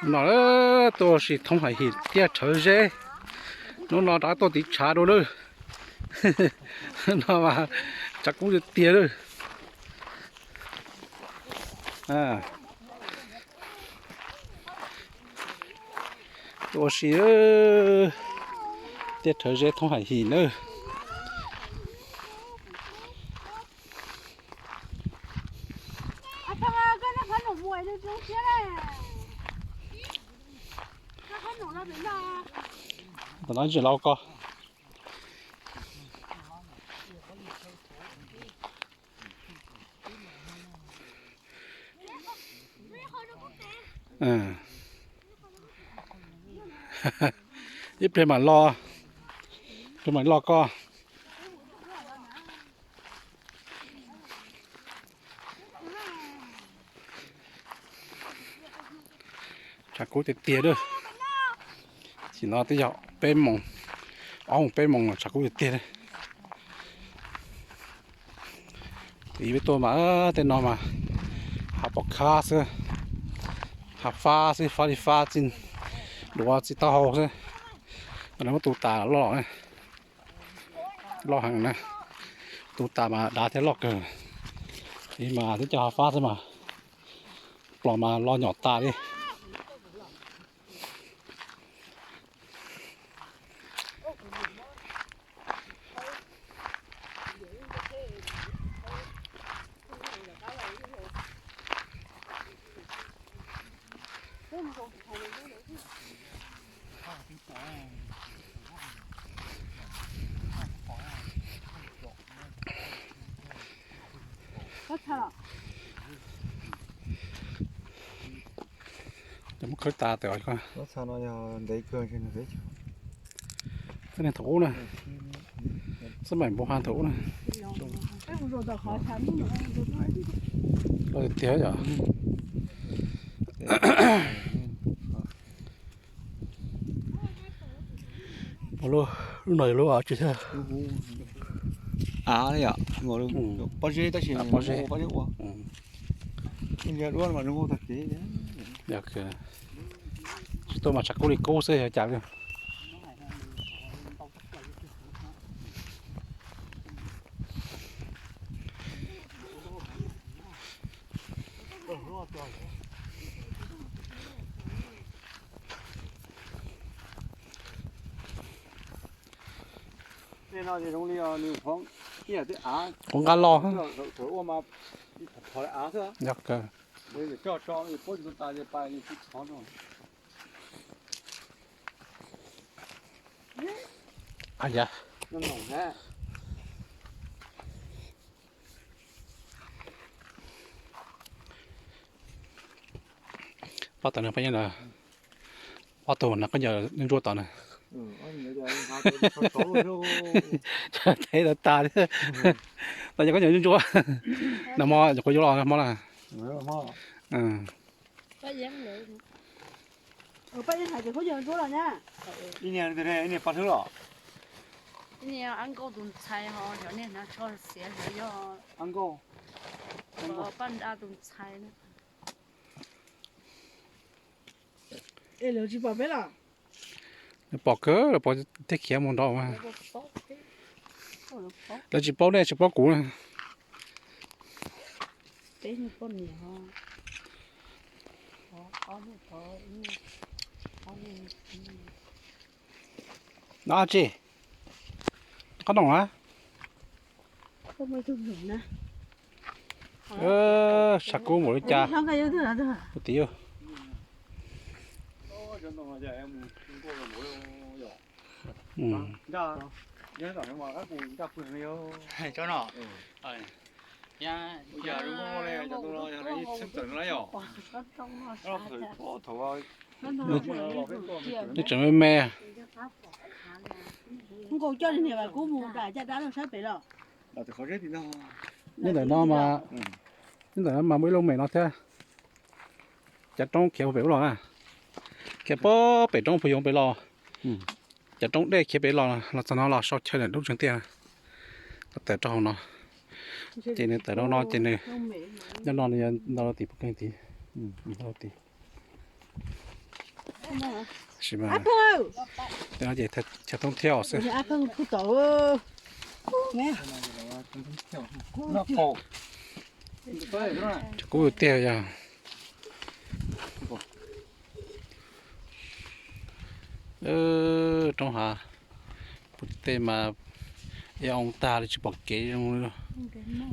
No tuaj ua si thoob hais him tiaj rhawv zeb. Hnub no rov tuaj tiv tshav dua lawm. No mas tshav kub tiag tiag lawm. Tuaj ua si tiaj rhawv zeb thoob hais him nawb. Tam no tsis los ko. Ib pliag mam los, ib pliag mam los ko. Tshav kub tiag tiag lawm. Tam no twb yog peb moos, ob moos peb moos los tshav kub tiag tiag li. Peb tuaj mas tej no mas hav pom khab xwb, hav fab xwb, fab li fab txij duav txij taub hau xwb. Mas nws muab tu tas loj loj, loj heev na. Tu tas mas dav thiab loj kawg. Ib mas twb cov hav fab xwb mas plos mas lo nyom tas li. Cov muab khawb tas tawm. Xab neeg thaum ub na, xab maim npau ha thaum ub na. Loj tiag yom. Lub no yog lub av tsi thiab? Av yom, pob zeb tab sis pob zeb ua. Duab mas nws ua tag kev. Tsis tuaj mas tshav kub li kub xwb yog cas li. Qhov nqa los. Yog kawg. Pab tom no pab nyob, ob tug na koj ncaws ntsuab tom na. Teb tas tas thiab. Tau yog koj ncaws ntsuab. Nag hmo nyuam qhuav yuav los hmo na. Pom kawg los pom tej khiav mus nrad mas. Lawv tsis paub nej tsis paub kuv na. No tsi, qhob noom na. Tshav kub npaum li cas. Ua tim. Nws tseem me me. Nyob ntawm no mas, nyob ntawm no mas muaj ib lub me no thiab. Cov roob khiav puag pem ub los na, khiav puag pem roob puag yoov pem los. Cov roob dej khiav pem los, los txog no los sau chaw ntawm roob tsev tiaj, los tawm rau hauv no. Ces nws tawm rau no ces nws nyob no nws yuav ntau rau tim puag keeg tid. Ntau rau tid. Tab sis mas, ces chaw thoob thiab os xwb. Kub tiag yog. Roob hav, pub tej mas ib oo tag li tsis pom kev zoo li,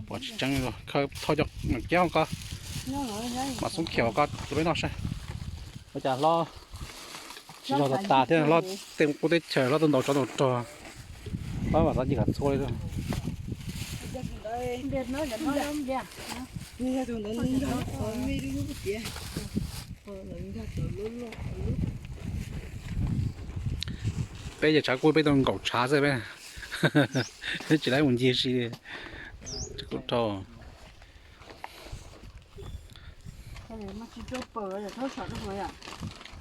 pom tsis tseeb li. Khawb thauj cov kiab ko, mam xoob khiav ko rau peb noj saib. Ua cas hlob tsis zog tas tas thiab, hlob tej qub teb chaws, hlob tuaj ntaus tsov ntaus rog, hlob mam xav ncig kom txhua li. Peb ces tshav kub peb tau nkaum tshav xwb, peb tsis tau mus ncig si li. Tshav kub dhau.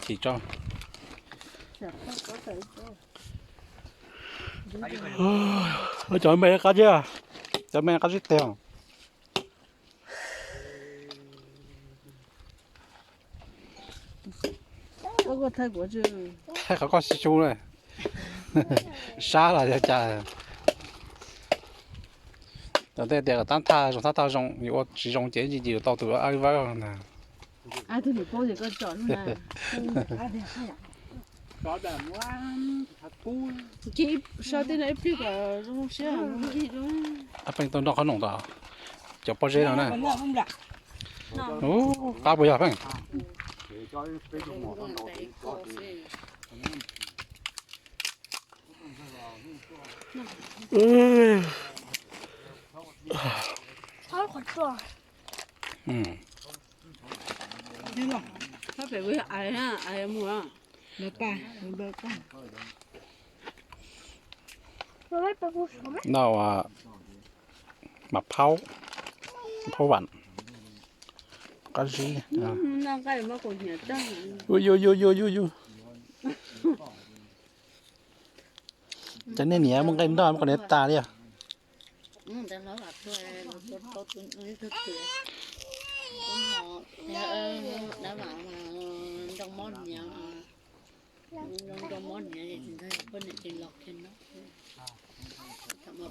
Chim tso. Cov me qab zib, cov me qab zib tiag. Thaij qhov koj xyu xyu na, sab los yog cas? Cov tej tias tab thaj zoo, tab thaj zoo, yus ua tsis zoo ces ib ntsis yus tau tus ab vawb na. Ab peej tau nroj qhob noom tom cov pob zeb no na. Ub, qab puas yog peej? No, mas phaub, phaub vam, qab zib. Yu yu yu yu yu yu. Cov nej niam muaj nqaij nroj muaj qhov niam tas li os.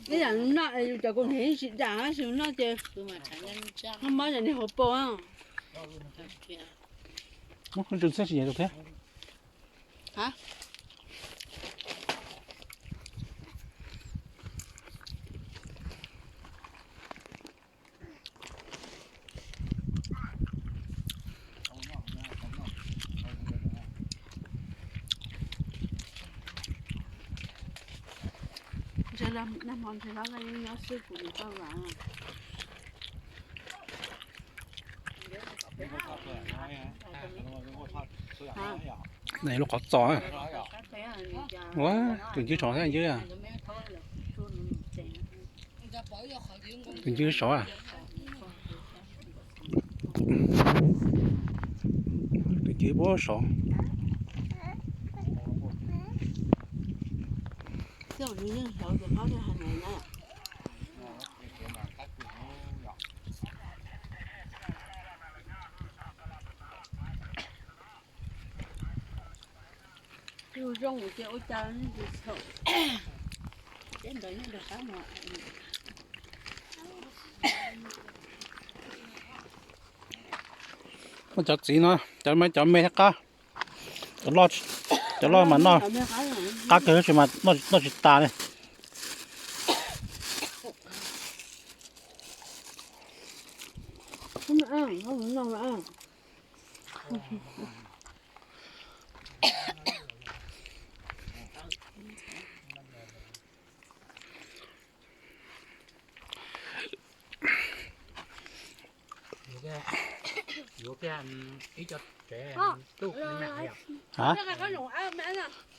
Ib yam noj es yus cov kaus hniav tsis dam, tab sis noj ces noj mob yam niag hauv paus. Ntsees txhiab tsis nyiam tus thiab. Ntshe nag hmo ntshe Hlob Nkaj yeej nyob xwb kuv mus txog vas. Lub qhov txos, ua, tus ncwb saud thiab ncwb. Tus ncwb saud. Tus ncwb puag saud. Yus zoo ces ua cas tsis txhaum. Cov txiv no, cov me, cov me thiab qab, cov loj mas noj qab kawg tab sis mas noj tsis tas li.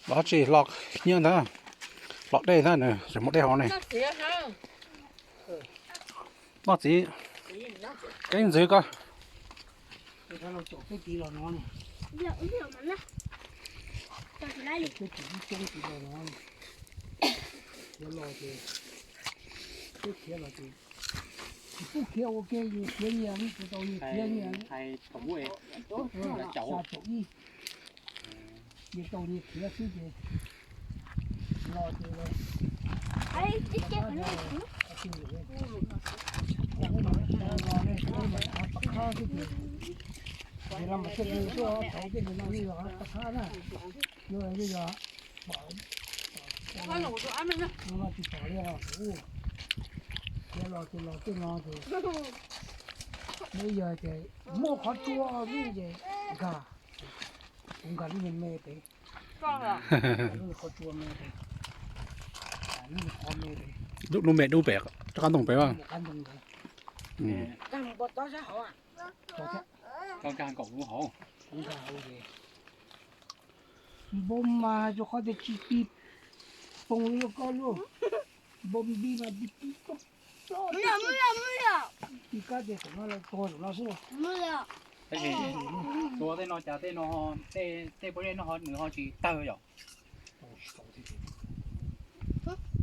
Los tsis los nyiaj ntag, los dej ntag, tseem muaj dej hov ne. Noj txiv, keeb ntxwv ko. Tsis pub khiav ua ke, yus khiav nyias, kuv tau yus khiav nyias. Nyias tau nyias khiav xwb ces los ces pab khab xwb ces, ces los mas tej tuaj thaum tej no yog pab khab na, yog yog pom no tsis pom li os. Khiav los ces los tej no ces, nws yog ces muaj qhov tsua lub ces nkag, kuv nkag lub me pem, lub qhov tsua me pem, lub me pem, lub me dub pem rov qab ntoo pem. Nkag nkaum lub hauv, nkag hauv ces npoo mas rau qhov tias tsis tig poo li koj lub, npoo nti mas tig kab tias tom no los tuag tom no xwb. Tab sis tua tej no cas tej no, tej pob zeb no ho nws ho tsis tawg yom? Tsis tau thiab,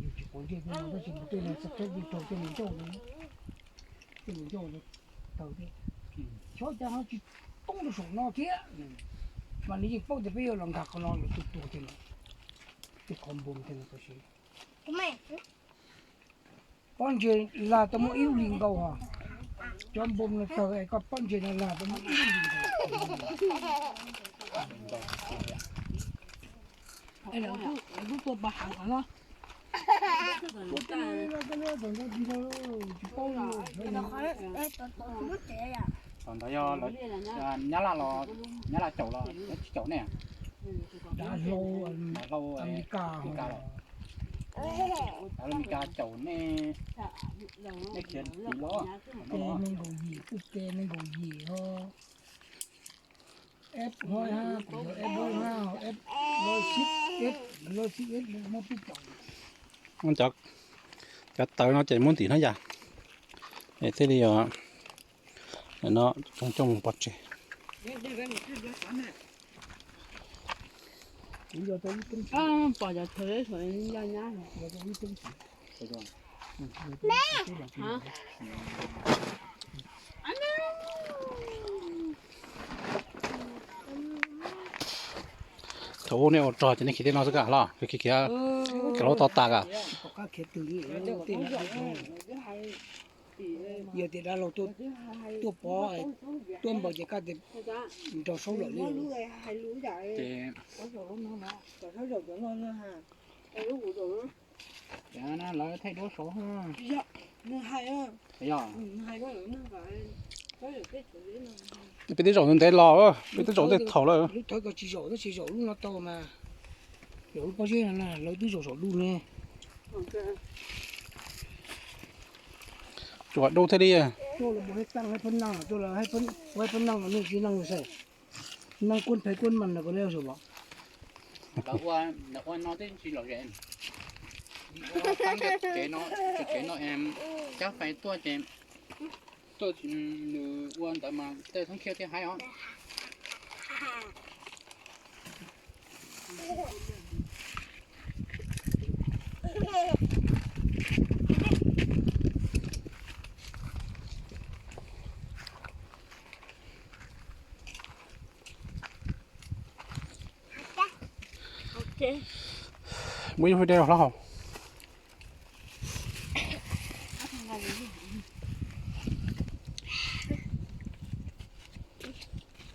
yus tsis quav ntsej tej no tab sis mas tej no txog thiab yus raug tej mus ncauj, tej mus ncauj tawg thiab. Xyov cas ho tsis poob rau saum no thiab. Mas nws yeej paub tias peb yuav los nkag qhov no los tus tuag tej no, tej qhov npoo tej no tab sis pob ntseg lag tau muaj ib lub hli nkaus os. Cov npoo no tawg es koj pob ntseg no lag tau muaj ib lub hli nkaus. Lawv twb tuaj pov hav qhov no. Tsis paub. Thaum ntawd yog lawv, Nyab Laj los, Nyab Laj caum los tsis caum nej? Dav hlau, Amelikas, Amelikas caum nej, nej khiav tim los. Tej nees nkaum yim, tej nees nkaum yim os. F hai ha, kuv yog F bốn ha, F loj sib F, loj sib F muab peb caum. Cov, cov tawv no ces muab ntim no yom. Es thiaj li yog no coj mus pov tseg. Pom cov chaw ib tug Thaum ub nej ua rog ces nej khiav tej no xwb ka los khiav khiav, khiav lub toj tas ka. Yog tias dav laug tuaj pov, tuaj npaum ces koj tias nrog saub lawm li. Ces lawv thaij duab saud. Yog, peb twb zaum ntev los, peb twb zaum tej thaum lawm. Lub thawv ko tsis zaum tab sis zaum lub no tau mas. Zaum lub pob zeb no na lawv twb zaum zaum lub ne. Tsuas dub thiaj li. Tuaj los mus hais tag hais phab neeg, tuaj los hais phab neeg los nej tsis neeg los xwb. Neeg kuab phem kuab mas no ko ne zaum los. Lawv ua no twb tsis lom zem. Tsev no, tsev no cab fais tuaj ces tuaj nws ua ntawd mas tej thoob khiab thiaj haib os. Muab ib lub dej rau hlob haus.